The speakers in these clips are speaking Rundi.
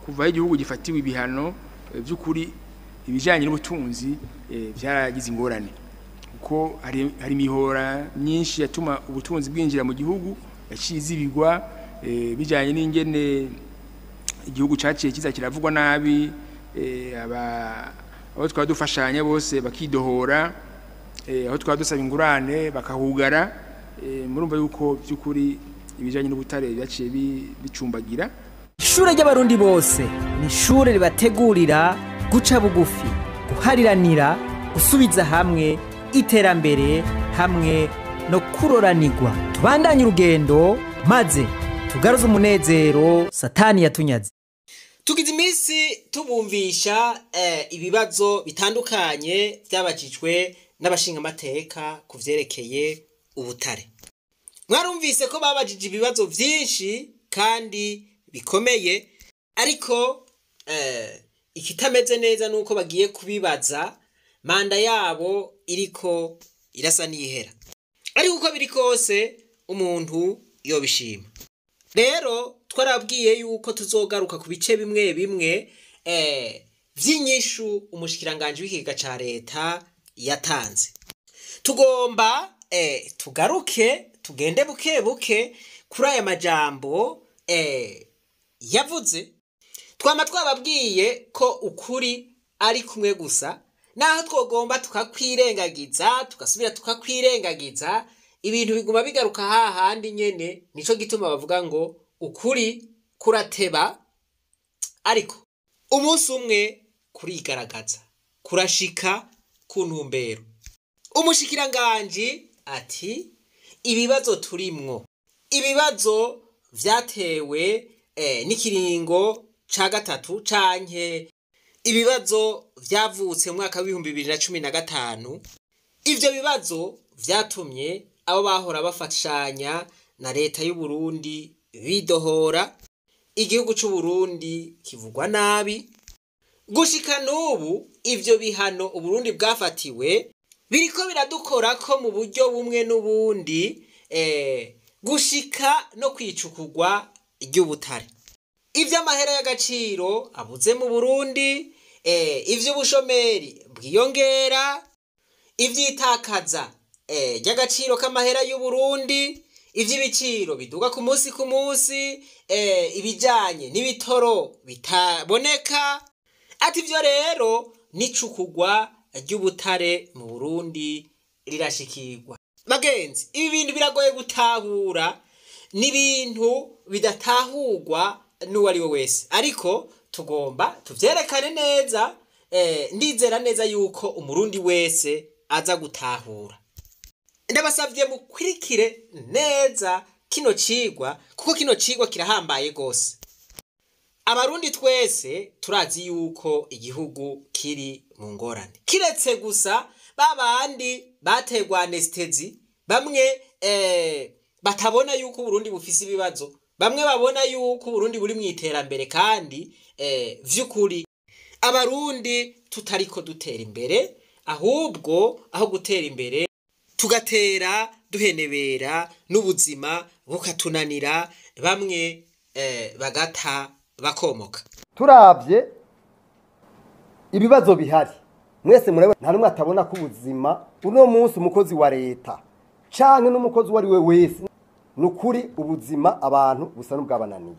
Kuva igihugu gifatiwe ibihano, by'ukuri ibijyanye n'ubutunzi byaragize ingorane, kuko hari imihora myinshi yatuma ubutunzi bwinjira mu gihugu yaciye izibigwa, bijyanye n'ingene igihugu cyaciye kiza kiravugwa nabi, abo twaba dufashanya bose bakidohora, aho twaba dusaba ingurane bakahugara. Murumva yuko by'ukuri ibijyanye n'ubutare byaciye bicumbagira. Ishure ry'Abarundi bose ni ishure ribategurira guca bugufi, guhariranira, gusubiza hamwe, iterambere hamwe no kuroranirwa. Tubandanye urugendo maze tugaruze umunezero Satani yatunyaze. Tugize iminsi tubumvisha ibibazo bitandukanye byabajijwe n'abashingamateka ku vyerekeye ubutare. Mwarumvise ko babajije ibibazo vyinshi kandi bikomeye, ariko ikitameze neza nuko bagiye kubibaza manda yabo iriko irasa n'ihera. Ariko uko biri kose umuntu yobishima. Rero twarabwiye yuko tuzogaruka ku bice bimwe bimwe vy'inyishu umushikiranganje w'ikigega ca leta yatanze. Tugomba tugaruke tugende buke buke kuri aya majambo yavuze. Twama twababwiye ko ukuri ari kumwe gusa, naho twogomba tukakwirengagiza tugasubira tukakwirengagiza, ibintu biguma bigaruka hahandi nyene. Nico gituma bavuga ngo ukuri kurateba, ariko umunsi umwe kurigaragaza, kurashika ku ntumbero. Umushikiranganji ati ibibazo turimwo, ibibazo vyatewe n'ikiringo ca gatatu canke ibibazo vyavutse mu mwaka w'2015, ivyo bibazo vyatumye abo bahora bafashanya na leta y'u Burundi bidohora, igihugu c'u Burundi kivugwa nabi. Gushika n'ubu ivyo bihano Uburundi bwafatiwe biriko biradukorako mu buryo bumwe n'ubundi, gushika no kwicukugwa ry'ubutare. Ivy'amahera y'agaciro abuze mu Burundi, ivy'ubushomeri bwiyongera, ivy'itakaza ry'agaciro k'amahera y'u Burundi, ivy'ibiciro biduga ku munsi ku munsi, ibijanye n'ibitoro bitaboneka. Ati ivyo rero n'icukugwa ry'ubutare mu Burundi rirashikirwa. Bagenzi, ibi bintu biragoye gutahura, ni ibintu bidatahurwa n'uwo ari we wese, ariko tugomba tuvyerekane neza. Ndizera neza yuko umurundi wese aza gutahura. Ndabasavye mukurikire neza kino cigwa, kuko kino cigwa kirahambaye gose. Abarundi twese turazi yuko igihugu kiri mu ngorane, kiretse gusa babandi bategwa anestesi, bamwe batabona yuko Uburundi bufise ibibazo, bamwe babona yuko Uburundi buri mu iterambere, kandi vy'ukuri abarundi tutariko dutera imbere, ahubwo aho gutera imbere tugatera duhenebera n'ubuzima bukatunanira, bamwe bagata bakomoka. Turavye ibibazo bihari mwese murabona, nta numwe atabona ko ubuzima uno munsi umukozi wa leta canke n'umukozi uwo ari we wese, nukuri ubuzima abantu busa n'ubwabananiye.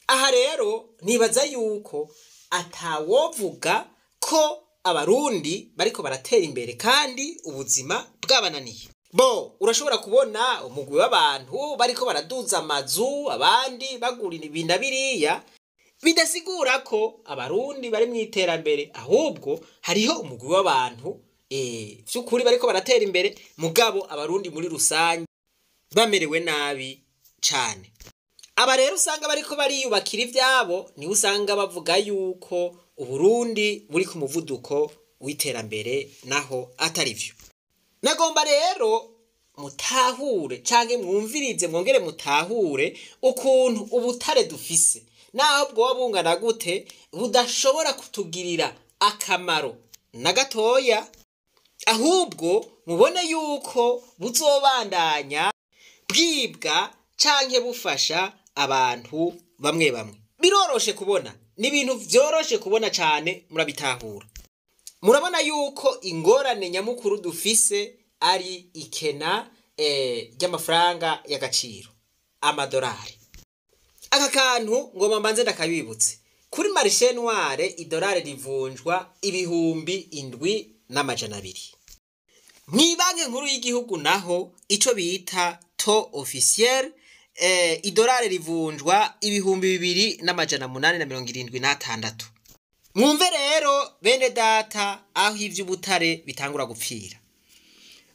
Aha rero nibaza yuko atawovuga ko abarundi bariko baratera imbere kandi ubuzima bwabananiye. Bo urashobora kubona umugwi w'abantu bariko baraduza amazu, abandi bagura ibi na biriya, bidasigura ko abarundi bari mu iterambere, ahubwo hariho umugwi w'abantu vy'ukuri bariko baratera imbere, mugabo abarundi muri rusange bamerewe nabi cane. Aba rero usanga bariko bariyubakira ivyabo, niho usanga bavuga yuko Uburundi buri ku muvuduko w'iterambere, naho atari vyo. Nagomba rero mutahure canke mwumvirize mwongere mutahure ukuntu ubutare dufise, naho bwoba bungana gute, budashobora kutugirira akamaro na gatoya, ahubwo mubone yuko buzobandanya bwibwa canke bufasha abantu bamwe bamwe. Biroroshe kubona, ni ibintu vyoroshe kubona cyane, murabitahura. Murabona yuko ingorane nyamukuru dufise ari ikena ry'amafaranga y'agaciro, amadolari. Aka kantu ngoma mbanze ndakabibutse: kuri marché noir idolari rivunjwa 7200. Mw'ibanki nkuru y'igihugu naho, ico bita taux officiel, idolari rivunjwa 2876. Mwumve rero bene data, aho ivy'ubutare bitangura gupfira: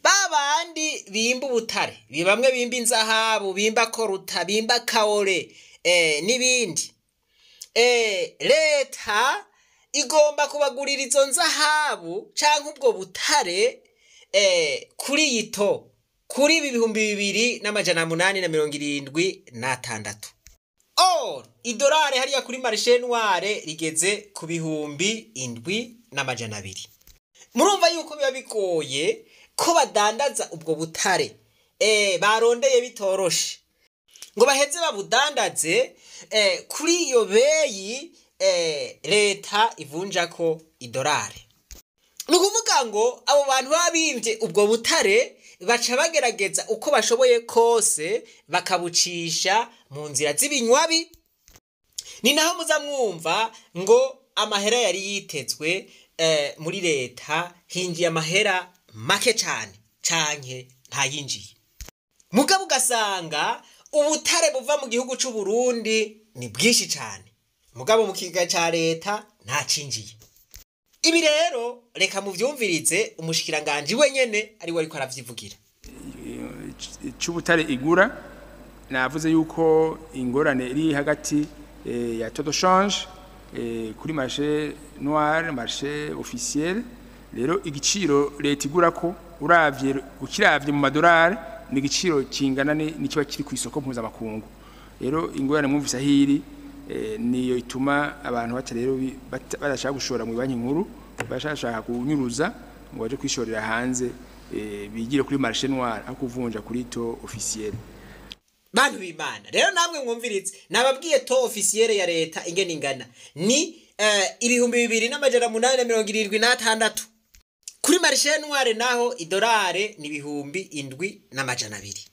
ba bandi bimba ubutare, bamwe bimba inzahabu, bimba coltan, bimba kaolin n'ibindi, leta igomba kubagurira izo nzahabu canke ubwo butare kuri iyi taux, kuri ibi 2876. Or idolari hariya kuri marché noir rigeze ku 7200. Murumva yuko biba bigoye ko badandaza ubwo butare barondeye bitoroshe, ngo baheze babudandaze kuri iyo beyi leta ivunjako idolari. Ni ukuvuga ngo abo bantu baba bimvye ubwo butare baca bagerageza uko bashoboye kose bakabucisha mu nzira z'ibinywabi. Ni naho muza mwumva ngo amahera yari yitezwe muri leta, hinjiye amahera make cane canke ntayinjiye, mugabo ugasanga ubutare buva mu gihugu c'u Burundi ni bwinshi cane, mugabo mu kigega ca leta ntacinjiye. Ibi rero reka muvyumvirize umushikiranganji wenyene ari we ariko aravyivugira. C'ubutare igura, navuze yuko ingorane iri hagati ya taux de change kuri marché noir, marché officiel. Rero igiciro leta igura ko uravye, ukiravye mu madolari, ni igiciro kingana n'ikiba kiri ku isoko mpuzamakungu. Rero ingorane mwumvise ahiri niyo ituma abantu baca rero badashaka gushora mu banki nkuru, bashaka kunyuruza ngo baje kwishorera hanze, bigire kuri marché noir aho kuvunja kuri taux officiel. Bantu b'Imana rero, namwe mwumvirize, nababwiye taux officiel ya leta ingene ingana, ni 2876. Kuri marché noir naho idolare ni 7200.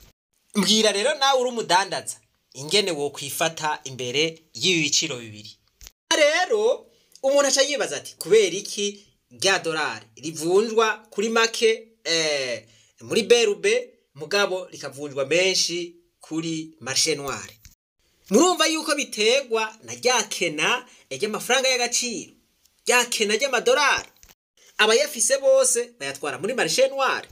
Mbwira rero nawe uri umudandaza ingene wo kwifata imbere y'ibi biciro bibiri. Rero umuntu aca yibaza ati: kubera iki rya dolari rivunjwa kuri make muri BRB, mugabo rikavunjwa menshi kuri marché noir? Murumva yuko biterwa na rya kena ry'amafaranga y'agaciro, rya kena ry'amadolari. Abayafise bose bayatwara muri marché noir.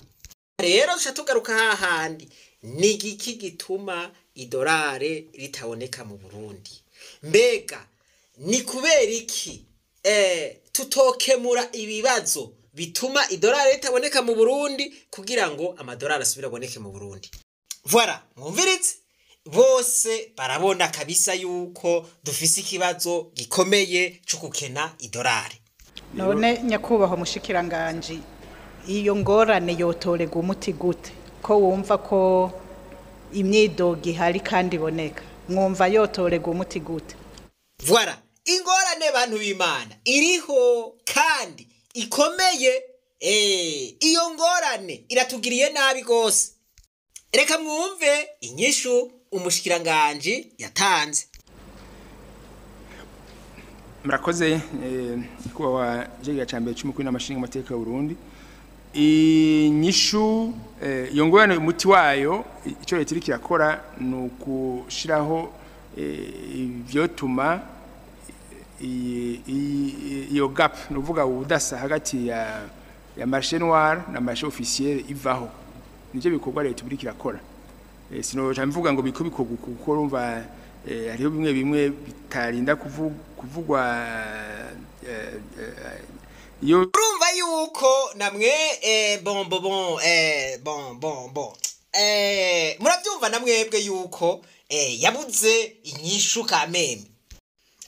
Rero duca tugaruka hahandi: ni igiki gituma idolari ritaboneka mu Burundi? Mbega ni kubera iki tutokemura ibibazo bituma idolari ritaboneka mu Burundi kugira ngo amadolari asubire aboneke mu Burundi? Voilà, mwumviritse, bose barabona kabisa yuko dufise ikibazo gikomeye cyo gukena idolari. None nyakubahwa mushikiranganji, iyo ngorane yotorega umuti gute, ko wumva ko imyidogo ihari kandi iboneka? Mwumva yotorega umuti gute? Voilà, ingorane, bantu b'Imana, iriho kandi ikomeye. Iyo ngorane iratugiriye nabi gose. Reka mwumve inyishu umushikiranganji yatanze. Murakoze, nyakubahwa jega ca mbere c'umukuru n'amashinga amateka y'u Burundi. Inyishu iyo ngorane, umuti wayo, ico leta iriko irakora ni ukushiraho ivyotuma iyo gap, ni ukuvuga ubudasa hagati ya marché noir na marché officiel, ivaho. Nivyo bikorwa leta iriko irakora. Sinoca mvuga ngo biko bikorwa, kuko urumva hariho bimwe bimwe bitarinda kuvugwa iyo Urumva yuko namwe bon bon bon bon bon bon murabyumva namwebwe yuko yabuze inyishu kameme.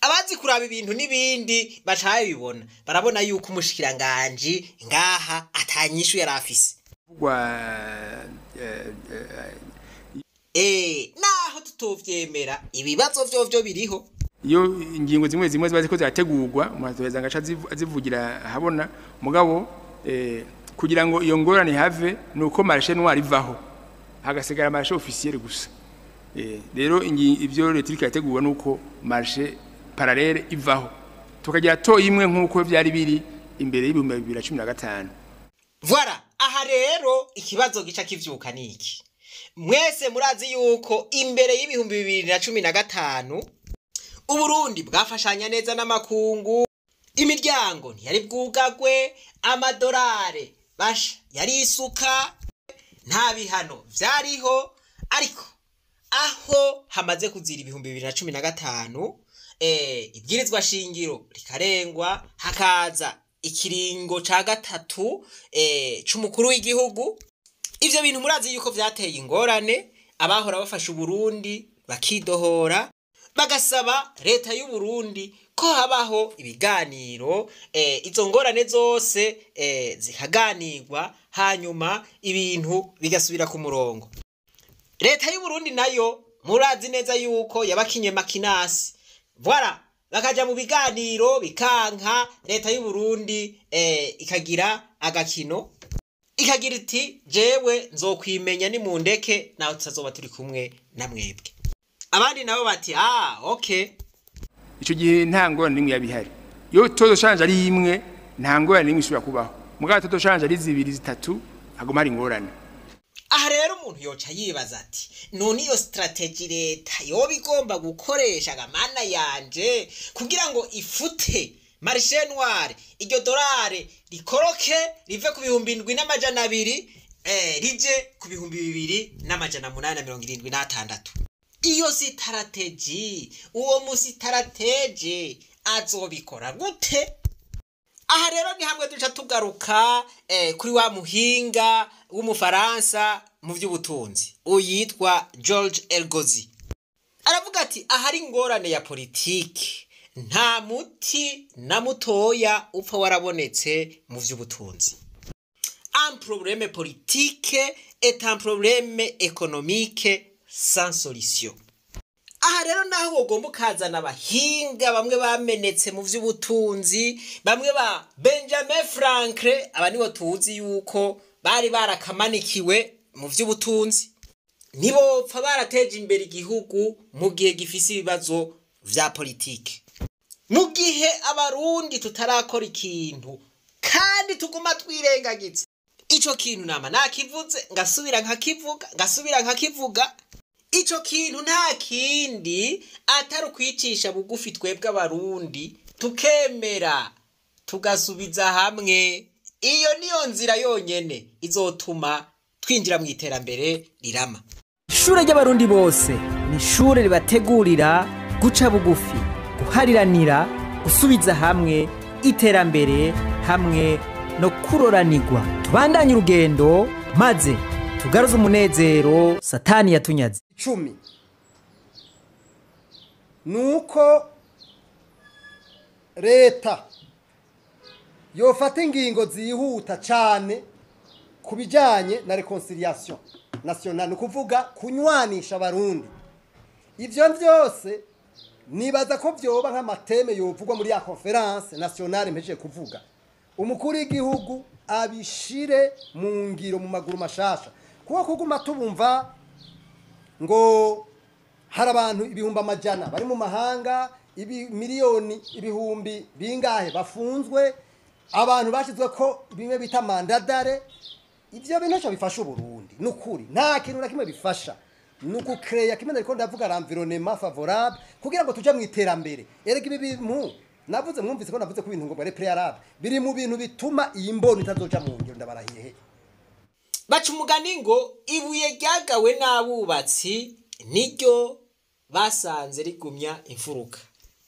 Abazi kuraba ibintu n'ibindi baca babibona, barabona yuko umushikiranganji ngaha atanyishu yari afise. Kuvugwa Naho tutovyemera, ibibazo vyovyo biriho. Iyo ingingo zimwe zimwe ziba ziko zirategurwa, umuntu atoheza ngo ace azivugira ahabona. Mugabo kugira ngo iyo ngorane have, ni uko marché noir ivaho, hagasigara marché officiel gusa. Rero ivyo leta iriko irategurwa nuko marché parallèle ivaho, tukagira taux imwe nk'uko vyari biri imbere y'2015. Voilà, aha rero ikibazo gica kivyuka niki: mwese murazi yuko imbere y'2015 Uburundi bwafashanya neza n'amakungu, imiryango ntiyari bwugagwe, amadolare basha yari isuka, nta bihano vyariho. Ariko aho hamaze kuzira 2015, ibwirizwa shingiro rikarengwa, hakaza ikiringo ca gatatu c'umukuru w'igihugu, ivyo bintu murazi yuko vyateye ingorane. Abahora bafasha Uburundi bakidohora, bagasaba leta y'u Burundi ko habaho ibiganiro, izo ngorane zose zikaganirwa, hanyuma ibintu bigasubira ku murongo. Leta y'u Burundi nayo murazi neza yuko yabakinye makinasi. Voilà, bakaja mu biganiro bikanka, leta y'u Burundi ikagira agakino, ikagira iti: "Jewe nzokwimenya, nimundeke nawe tutazoba turi kumwe na mwebwe." Abandi nabo bati: "Ah, okay." Ico gihe nta ngorane n'imwe yabihari. Iyo taux de change ari imwe, nta ngorane n'imwe isubira kubaho. Mugabo taux de change ari zibiri, zitatu, haguma hari ingorane. Aha rero umuntu yoca yibaza ati: "None iyo stratégie leta yoba igomba gukoresha gamana yanje kugira ngo ifute marché noir, iryo dorare rikoroke rive ku 7200, rije ku 2876, iyo stratégie, uwo mu stratège azobikora gute?" Aha rero ni hamwe duca tugaruka kuri wa muhinga w'umufaransa mu by'ubutunzi uyitwa George Elgozi. Aravuga ati: "Ahari ingorane ya politiki, nta muti na mutoya upfa warabonetse mu by'ubutunzi." Un problème politique est un problème économique sans solution. Aha rero naho wogomba ukazana abahinga bamwe bamenetse mu by'ubutunzi, bamwe ba Benjamin Franklin, aba nibo tuzi yuko bari barakamanikiwe mu by'ubutunzi, ntibopfa barateje imbere igihugu mu gihe gifise ibibazo vya politike. Mu gihe Abarundi tutarakora ikintu kandi tuguma twirengagiza ico kintu, nama nakivuze, ngasubira nkakivuga, ngasubira nkakivuga, ico kintu nta kindi atari ukwicisha bugufi twebwe Abarundi, tukemera tugasubiza hamwe. Iyo niyo nzira yonyene izotuma twinjira mu iterambere rirama. Ishure ry'Abarundi bose ni ishure ribategurira guca bugufi, guhariranira, gusubiza hamwe, iterambere hamwe no kuroranirwa. Tubandanye urugendo maze tugaruze umunezero Satani yatunyaze. 10 nuko leta yofata ingingo zihuta cyane ku bijyanye na réconciliation nationale, ni ukuvuga kunywanisha Abarundi. Ibyo byose nibaza ko byoba nk'ama thèmes yovugwa muri ya conférence nationale mpejeje kuvuga. Umukuru w'igihugu abishire mu ngiro mu maguru mashasha, kuko kuguma tubumva ngo hari abantu 100,000 bari mu mahanga, ibi miliyoni ibihumbi bingahe bafunzwe, abantu bashyizwe ko bimwe bita mandat d'arrêt, ivyo bintu ntacyo bifasha Uburundi. Nukuri nta kintu na kimwe bifasha. Ni ugukereya kimwe nariko ndavuga, l'environnement favorable kugira ngo tuje mu iterambere. Erega ibi bintu navuze, mwumvise ko navuze ko ibintu ngo bare préalable biri mu bintu bituma iyi mbono itazoja mu ngiro, ndabarahiye. Baca umugani ngo ibuye ryagawe n'abubatsi niryo basanze rigumya imfuruka,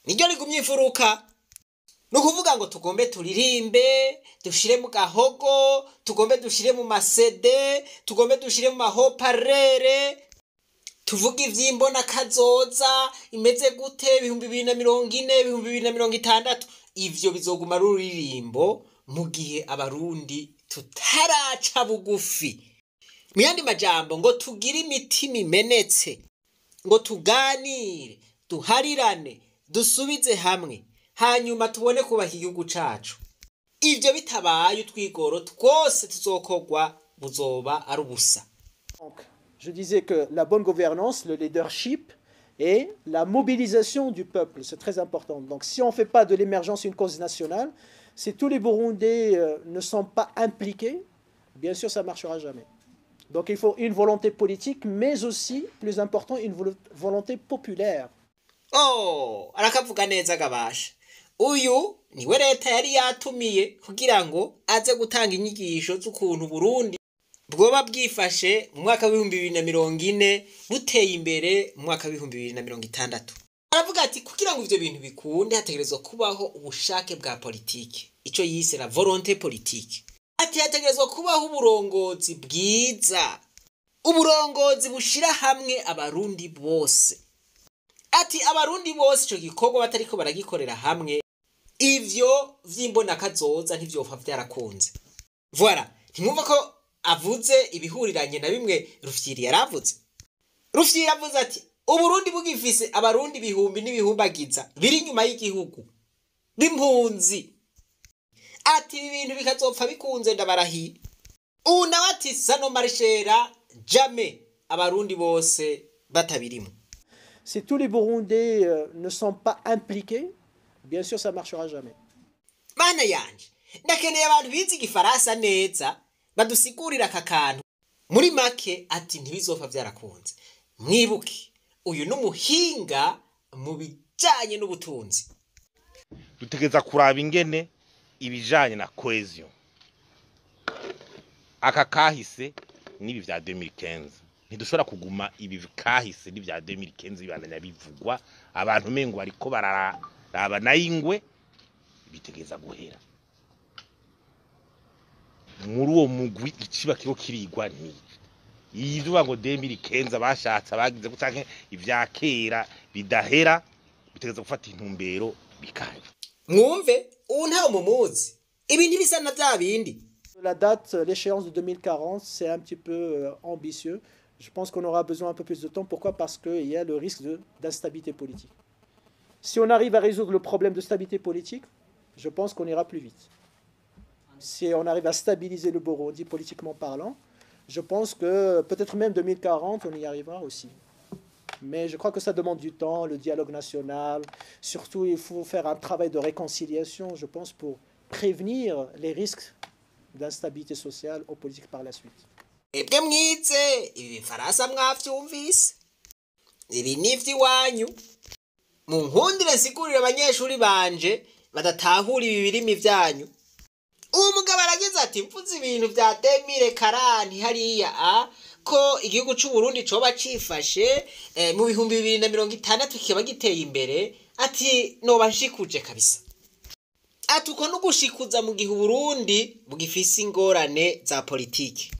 niryo rigumya imfuruka. Ni ukuvuga ngo tugombe turirimbe, dushire mu gahogo, tugombe dushire mu ma CD, tugombe dushire mu ma haut-parleurs, tuvuge ivy'imbona kazoza imeze gute 2040, 2060, ivyo bizoguma ari ururirimbo mu gihe Abarundi tutaraca bugufi. Mu yandi majambo, ngo tugire imitima imenetse, ngo tuganire, duharirane. Dusubize hamwe, hanyuma tubone kubaka igihugu cacu. Ivyo bitabaye, utwigoro twose tuzokorwa buzoba ari ubusa. Donc, je disais que la bonne gouvernance, le leadership et la mobilisation du peuple, c'est très important. Donc si on ne fait pas de l'émergence une cause nationale, si tous les Burundais ne sont pas impliqués, bien sûr, ça ne marchera jamais. Donc il faut une volonté politique, mais aussi, plus important, une volonté populaire. Oh, arakavuga neza gabasha. Uyu niwe leta yari yatumiye kugira ngo aze gutanga inyigisho z'ukuntu Burundi bwoba bwifashe mu mwaka w'2040, buteye imbere mu mwaka w'2060. Aravuga ati kugira ngo ivyo bintu bikunde, hategerezwa kubaho ubushake bwa politike, ico yise la volonté politique. Ati hategerezwa kubaho uburongozi bwiza, uburongozi bushira hamwe Abarundi bose. Ati Abarundi bose ico gikorwa batariko baragikorera hamwe, ivyo vy'imbonakazoza ntivyopfa vyarakunze. Voilà, ntimwumva ko avuze ibihuriranye na bimwe Rufyiri yaravuze? Rufyiri avuze ati Uburundi bugifise Abarundi bihumbi n'ibihumbagiza biri inyuma y'igihugu b'impunzi, ati ibi bintu bikazopfa bikunze, ndabarahiye. Ubu nawe ati ça ne marchera jamais Abarundi bose batabirimo. Si tous les Burundais ne sont pas impliqués, bien sûr, ça ne marchera jamais. Mana yanje, ndakeneye abantu bize igifaransa neza badusigurira aka kantu. Muri make ati ntibizopfa vyarakunze. Mwibuke uyu n'umuhinga mu bijanye n'ubutunzi. Dutegereza kuraba ingene ibijanye na cohésion, aka kahise n'ibi vya 2015. Ntidushobora kuguma ibi kahise n'ivya 2015 bibandanya bivugwa, abantu mengo bariko bararaba nayingwe. Bitegereza guhera. Muri uwo mugwi ikiba kiriko kirigwa ni izuba ngo 2015 bashatse abagize canke ivya kera bidahera, bitegereza gufata intumbero bikaje. Mwumve ubu, ntawe mumuzi, ibi ntibisa na vya bindi. La date, l'échéance de 2040, c'est un petit peu ambitieux. Je pense qu'on aura besoin un peu plus de temps. Pourquoi? Parce qu'il y a le risque d'instabilité politique. Si on arrive à résoudre le problème de stabilité politique, je pense qu'on ira plus vite. Si on arrive à stabiliser le Burundi politiquement parlant, je pense que peut-être même 2040, on y arrivera aussi. Mais je crois que ça demande du temps, le dialogue national. Surtout, il faut faire un travail de réconciliation, je pense, pour prévenir les risques d'instabilité sociale ou politique par la suite. Ebwe mwize ibi bifaransa mwavyumvise, ibi ni ivy'iwanyu. Mu nkundire nsigurire abanyeshuri banje badatahura ibi birimi vyanyu. Uwo mugabo aragize ati mvuze ibintu vya 2040 hariya a ko igihugu c'u Burundi coba cifashe mu 2060 kiba giteye imbere, ati noba nshikuje kabisa. Ati uko nugushikuza mu gihe Uburundi bugifise ingorane za politike.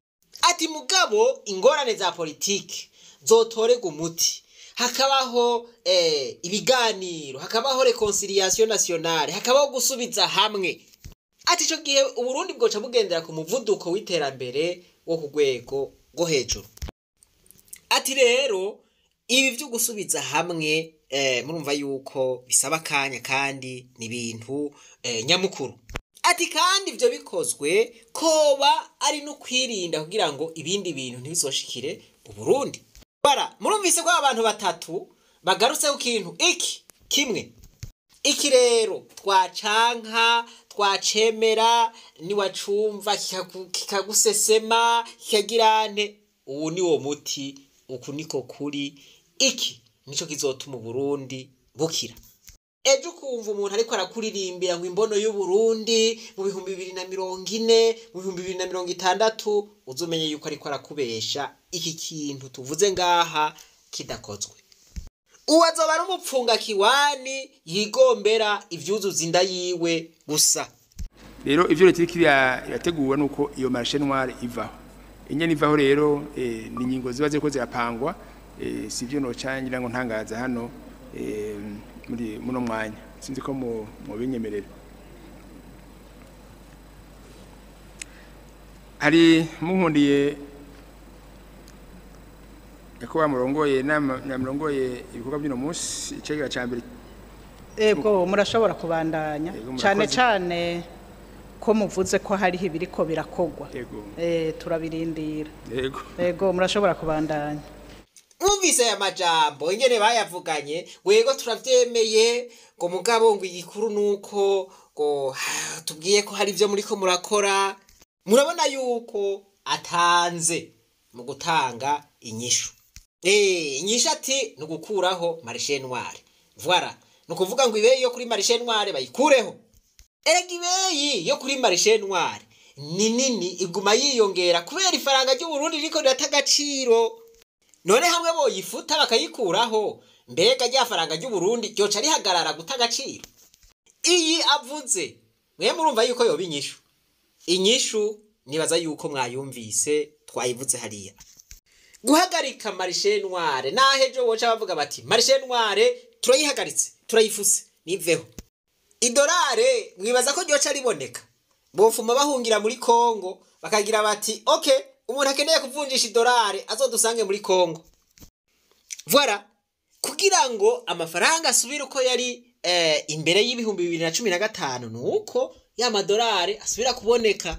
Ati mugabo ingorane za politike zotorerwa umuti, hakabaho ibiganiro, hakabaho réconciliation nationale, hakabaho gusubiza hamwe, ati ico gihe Uburundi bwoca bugendera ku muvuduko w'iterambere wo ku rwego rwo hejuru. Ati rero ibi vyo gusubiza hamwe, murumva yuko bisaba akanya kandi ni ibintu nyamukuru. Ati kandi ivyo bikozwe koba ari no kwirinda kugira ngo ibindi bintu ntibizoshikire Uburundi. Bara murumvise ko abantu batatu bagarutse ku kintu iki kimwe. Iki rero twacanka twacemera, niwacumva kikagusesema kikagirane, ubu ni wo muti, uku niko kuri. Iki nico kizotuma Uburundi bukira. Ejo ukumva umuntu ariko arakuririmbira ngo imbono y'Uburundi mu 2040, mu 2060, uzomenye yuko ariko arakubesha. Iki kintu tuvuze ngaha kidakozwe, uwo azoba ari umupfunga kiwani yigombera ivyuzuza inda yiwe gusa. Rero ivyo leta iriko irategura nuko iyo marché noir ivaho. Ingene ivaho rero ni ingingo ziba ziriko zirapangwa, sivyo noca ngira ngo ntangaza hano muri muno mwanya. Sinzi ko mu mubinyemerera. Hari munkundiye, yakuba murongoye nama, murongoye ibikorwa by'uno munsi, icegera ca mbere Ego, murashobora kubandanya. Ego, murakoze. Cyane cyane ko muvuze ko hariho ibiriko birakogwa. Ego. Turabirindira. Yego. Ego, murashobora kubandanya. Mwumvise aya majambo ingene bayavuganye, wego turavyemeye, ngo mugabo ngo igikuru nuko ngo tubwiye ko hari ivyo muriko murakora. Murabona yuko atanze mu gutanga inyishu. Inyishu ati ni ugukuraho marché noir. Voilà, ni ukuvuga ngo ibeyi yo kuri marché noir bayikureho. Erega ibeyi yo kuri marché noir ni nini, iguma yiyongera kubera ifaranga ry'u Burundi ririko rirata agaciro. None hamwe boyifuta bakayikuraho, mbega rya faranga ry'u Burundi ryoca rihagarara guta agaciro? Iyi avuze mwe murumva yuko yoba inyishu. Inyishu nibaza yuko mwayumvise, twayivuze hariya. Guhagarika marché noir, naho ejo boca bavuga bati marché noir turayihagaritse, turayifuse, niveho. Idolare mwibaza ko ryoca riboneka? Bofuma bahungira muri Kongo bakagira bati okay, umuntu akeneye kuvunjisha idolare azodusange muri Kongo. Voilà, kugira ngo amafaranga asubire uko yari imbere y'2015, nuko ya madolare asubira kuboneka.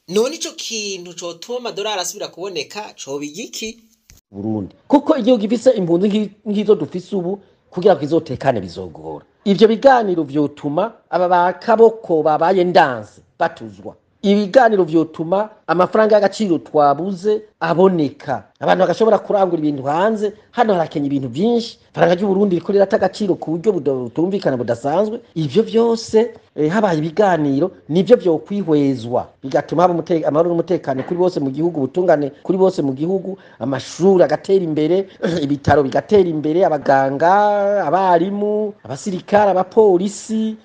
None ico kintu cotuma amadolari asubira kuboneka coba igiki? Burundi, kuko igihugu gifise impunzi nk'izo dufise ubu, kugira ngo kizotekane bizogora. Ivyo biganiro vyotuma aba bakaboko babaye ndanse batuzwa. Ibiganiro vyotuma amafaranga y'agaciro twabuze aboneka, abantu bagashobora kurangura ibintu hanze. Hano harakenya ibintu vyinshi, ifaranga ry'u Burundi riko rirata agaciro ku buryo butumvikana, budasanzwe. Ivyo vyose habaye ibiganiro nivyo vyokwihwezwa, bigatuma haba amahoro n'umutekano kuri bose mu gihugu, ubutungane kuri bose mu gihugu, amashuri agatera imbere, ibitaro bigatera imbere, abaganga, abarimu, abasirikare, abapolisi,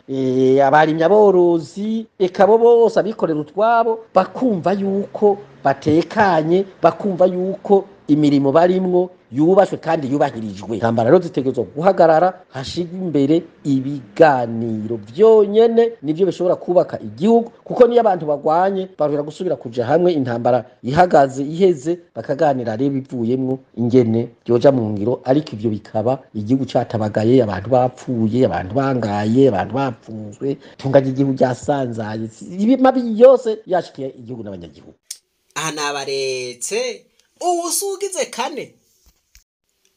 abarimyi, aborozi, eka bo bose abikorera utwabo bakumva yuko batekanye, bakumva yuko imirimo barimwo yubashwe kandi yubahirijwe. Intambara rero zitegerezwa guhagarara, hashirwe imbere ibiganiro vyonyene, nivyo bishobora kubaka igihugu. Kuko niyo abantu bagwanye barashobora gusubira kuja hamwe, intambara ihagaze, iheze, bakaganira rero ibivuyemwo ingene vyoja mu ngiro. Ariko ivyo bikaba igihugu catabagaye, abantu bapfuye, abantu bangaye, abantu bapfunzwe, itunga ry'igihugu ryasanzaye, ibi mabi yose yashikiye igihugu n'abanyagihugu. Aha nabaretse uwusugize kane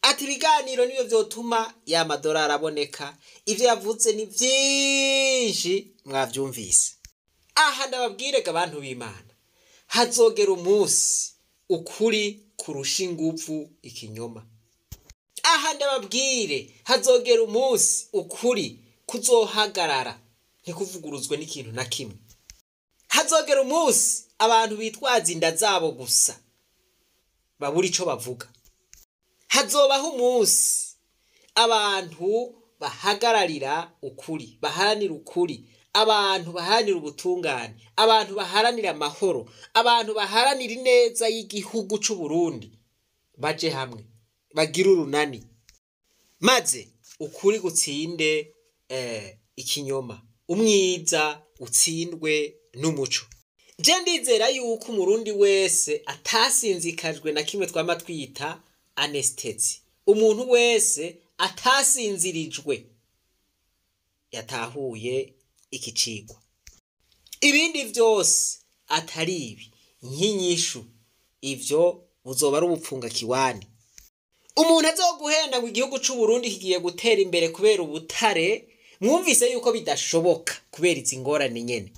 ati ibiganiro nibyo vyotuma ya madolari aboneka. Ivyo yavuze ni vyinshi, mwavyumvise. Aha ndababwirega abantu b'Imana, hazogera umunsi ukuri kurusha inguvu ikinyoma. Aha ndababwire, hazogera umunsi ukuri kuzohagarara ntikuvuguruzwe n'ikintu na kimwe. Hazogera umunsi abantu bitwaza inda zabo gusa babura ico bavuga. Hazobaho umunsi abantu bahagararira ukuri, baharanira ukuri, abantu baharanira ubutungane, abantu baharanira amahoro, abantu baharanira ineza y'igihugu c'u Burundi baje hamwe bagire urunani, maze ukuri gutsinde ikinyoma, umwiza utsindwe n'umuco. Je ndizera yuko umurundi wese atasinzikajwe na kimwe twama twita anesthésie, umuntu wese atasinzirijwe yatahuye iki cigwa. Ibindi vyose atari ibi nk'inyishu, ivyo buzoba ari ubupfunga kiwani. Umuntu azoguhenda ngo igihugu c'u Burundi kigiye gutera imbere kubera ubutare, mwumvise yuko bidashoboka kubera izi ngorane nyene.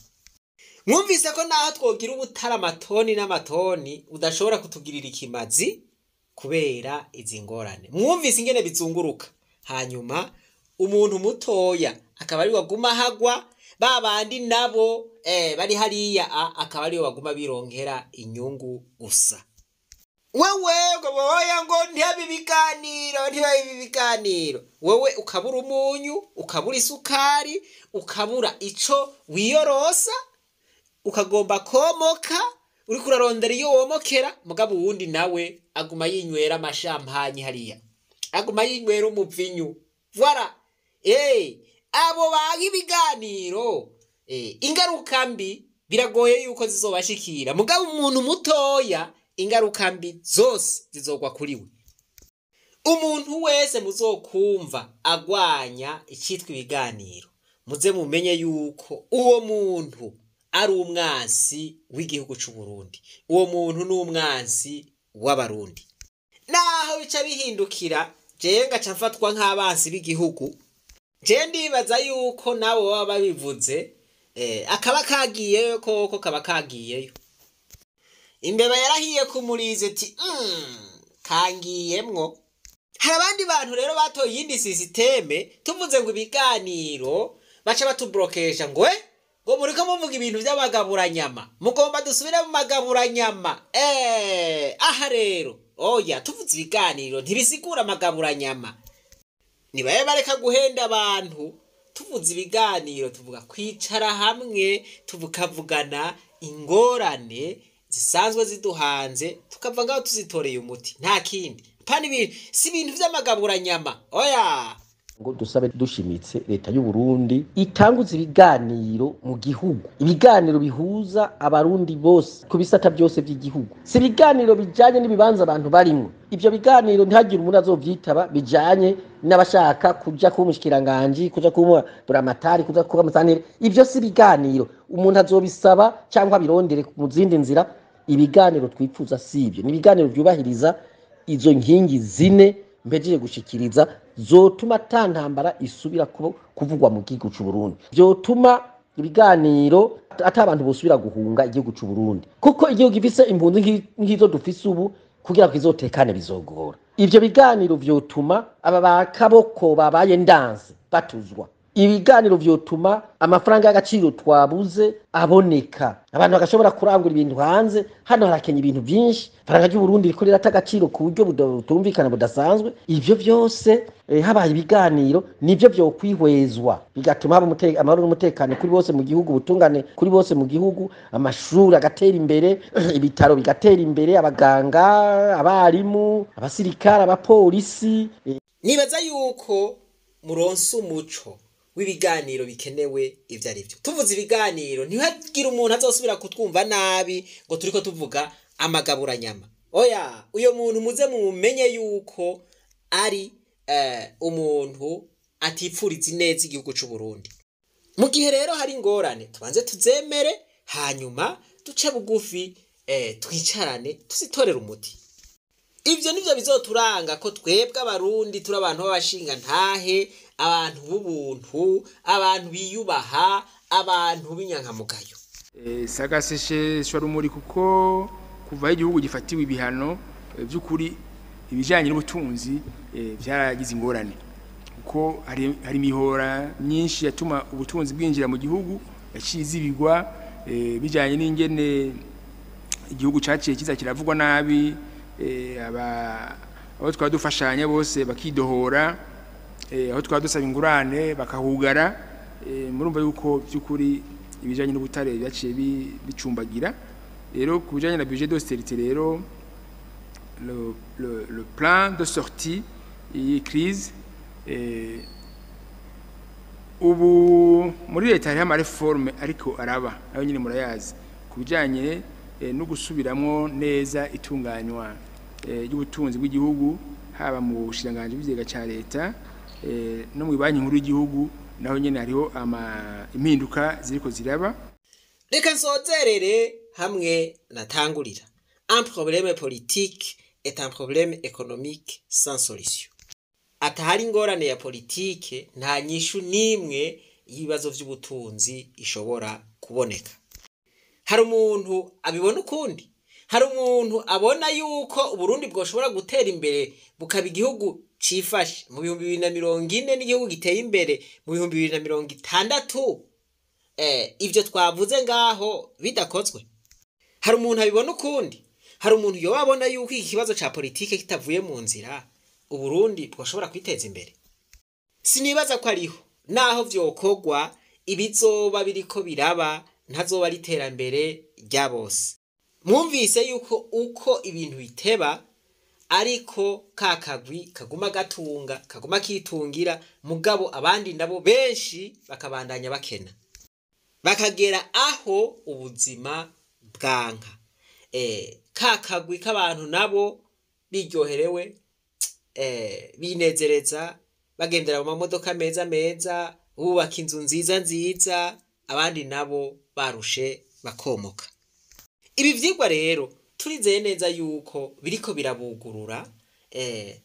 Mwumvise ko naho twogira ubutare amatoni n'amatoni udashobora kutugirira ikimazi kubera izi ngorane. Mwumvise ingene bizunguruka. Hanyuma umuntu mutoya akaba ari waguma hagwa, ba bandi nabo bari hariya akaba ariyo baguma bironkera inyungu gusa. Wewe ngo boya ngo ntihabe ibiganiro, ntihabe ibiganiro. Wewe ukabura umunyu, ukabura isukari, ukabura ico wiyorosa, ukagomba komoka, uriko urarondera iyo womokera, mugabo uwundi nawe aguma yinywera amashampanyi hariya, aguma yinywera umuvinyu. Voilà. Abo baha ibiganiro, ingaruka mbi biragoye yuko zizobashikira, mugabo umuntu mutoya ingaruka mbi zose zizogwa kuri we. Umuntu wese muzokumva agwanya icitwa ibiganiro, muze mumenye yuko uwo muntu ari umwansi w'igihugu c'u Burundi, uwo muntu ni umwansi w'Abarundi. Naho bica bihindukira jewe ngaca mfatwa nk'abansi b'igihugu, jewe ndibaza yuko nabo baba babivuze, akaba kagiyeyo koko kaba kagiyeyo. Imbeba yarahiye ku murizo iti kangiyemwo. Hari abandi bantu rero batoye iyindi système, tuvuze ngo ibiganiro baca batublokesha ngo ngo muriko muvuga ibintu vy'amagaburanyama, mugomba dusubire mu magaburanyama. Aha rero oya, tuvuze ibiganiro ntibisigura amagaburanyama. Nibaye bareka guhenda abantu. Tuvuze ibiganiro tuvuga kwicara hamwe, tukavugana ingorane zisanzwe ziduhanze, tukava ngaho tuzitoreye umuti, nta kindi. Pana ibintu, si ibintu vy'amagaburanyama, oya. Ngo dusabe dushimitse leta y'u Burundi itanguze ibiganiro mu gihugu, ibiganiro bihuza Abarundi bose ku bisata byose by'igihugu. Si ibiganiro bijanye n'ibibanza abantu barimwo. Ivyo biganiro ntihagire umuntu azovyitaba bijanye n'abashaka kuja kuba umushikiranganji, kuja kuba buramatari, kuja kuba umusanire. Ivyo si ibiganiro, umuntu azobisaba cyangwa abirondere mu zindi nzira. Ibiganiro twipfuza si ivyo, ni ibiganiro vyubahiriza izo nkingi zine mpejeje gushikiriza, zotuma ata ntambara isubira kuvugwa mu gihugu c'u Burundi, vyotuma ibiganiro ata abantu bosubira guhunga igihugu c'u Burundi, kuko igihugu gifise impunzi nk'izo dufise ubu, kugira ngo kizotekane bizogora. Ivyo biganiro vyotuma aba bakaboko babaye ndanse batuzwa. Ibiganiro vyotuma amafaranga y'agaciro twabuze aboneka, abantu bagashobora kurangura ibintu hanze. Hano harakenya ibintu byinshi, faranga ry'u Burundi riko rirata agaciro ku buryo butumvikana budasanzwe. Ivyo vyose habaye ibiganiro nivyo vyokwihwezwa, bigatuma haba amahoro n'umutekano kuri bose mu gihugu, ubutungane kuri bose mu gihugu, amashuri agatera imbere, ibitaro bigatera imbere, abaganga, abarimu, abasirikare, abapolisi. Nibaza yuko muronse umuco w'ibiganiro bikenewe ivyo ari vyo. Tuvuze ibiganiro ntihagire umuntu azosubira kutwumva nabi ngo turiko tuvuga amagaburanyama. Oya, uyo muntu muze mumenye yuko ari umuntu atipfuriza ineza igihugu c'u Burundi. Mu gihe rero hari ingorane tubanze tuzemere, hanyuma duce bugufi, twicarane tuzitorere umuti. Ivyo nivyo bizoturanga ko twebwe Abarundi turi abantu b'abashinga ntahe, abantu b'ubuntu, abantu biyubaha, abantu b'inyankamugayo. Sagaseshe rumuri, kuko kuva igihugu gifatiwe ibihano by'ukuri ibijanye n'ubutunzi byaragize ingorane, kuko hari imihora myinshi yatuma ubutunzi bwinjira mu gihugu yaciye izibigwa, bijanye n'ingene igihugu caciye kiza kiravugwa nabi, abo twaba dufashanya bose bakidohora, aho twaba dusaba ingurane bakahugara. Murumva yuko by'ukuri ibijanye n'ubutare byaciye bicumbagira. Rero ku bijanye na budget d'austérité rero, le plan de sortie y'iyi crise, ubu muri leta hariho ama réformes ariko araba, nayo nyine murayazi, ku bijanye no gusubiramwo neza itunganywa ry'ubutunzi bw'igihugu, haba mu bushikiranganji bw'ikigega ca leta no mu banki nkuru y'igihugu, naho nyene hariho impinduka ziriko ziraba. Reka nsozerere hamwe natangurira: un problème politique est un problème économique sans solution. Atahari ingorane ya politike, nta nyishu n'imwe y'ibibazo vy'ubutunzi ishobora kuboneka. Hari umuntu abibona ukundi? Hari umuntu abona yuko Uburundi bwoshobora gutera imbere, bukaba igihugu cifashe mu 2040 n'igihugu giteye imbere mu 2060, ivyo twavuze ngaho bidakozwe? Hari umuntu abibona ukundi? Hari umuntu yoba abona yuko iki kibazo ca politike kitavuye mu nzira, Uburundi bwoshobora kwiteza imbere? Sinibaza ko ariho. Naho vyokorwa, ibizoba biriko biraba ntazoba ari iterambere rya bose. Mwumvise yuko uko ibintu biteba, ariko ka kagwi kaguma gatunga, kaguma kitungira, mugabo abandi nabo benshi bakabandanya bakena, bakagera aho ubuzima bwanka. Ka kagwi k'abantu nabo biryoherewe. binezereza, bagendera mu mamodoka meza meza, bubaka inzu nziza nziza, abandi nabo barushe bakomoka. Ibi vyigwa rero turizeye neza yuko biriko birabugurura,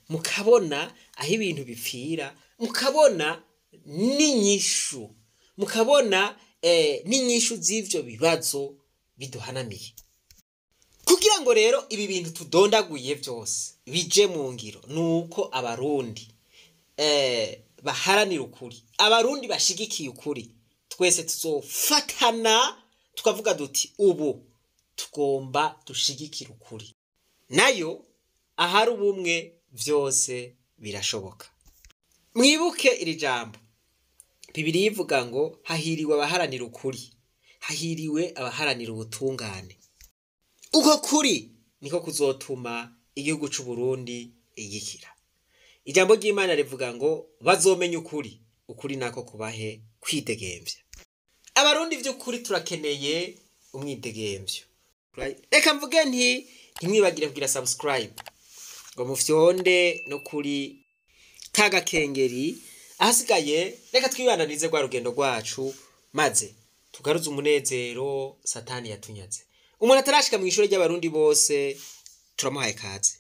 mukabona aho ibintu bipfira, mukabona n'inyishu, mukabona n'inyishu z'ivyo bibazo biduhanamiye. Kugira ngo rero ibi bintu tudondaguye vyose bije mu ngiro, nuko Abarundi baharanira ukuri, Abarundi bashigikiye ukuri, twese tuzofatana tukavuga duti ubu tugomba dushigikire ukuri. Nayo ahari ubumwe vyose birashoboka. Mwibuke iri jambo Bibiliya ivuga ngo hahiriwe abaharanira ukuri, hahiriwe abaharanira ubutungane. Uko kuri niko kuzotuma igihugu c'u Burundi igikira. Ijambo ry'Imana rivuga ngo bazomenya ukuri, ukuri nako kubahe kwidegemvya. Abarundi vy'ukuri turakeneye umwidegemvyo. Reka mvuge nti ntimwibagire kugira subscribe ngo mufyonde no kuri kagakengeri. Ahasigaye reka twibananize rwa rugendo rwacu, maze tugaruze umunezero Satani yatunyaze. Umuntu atarashika mu ishure ry'Abarundi bose turamuhaye kaze.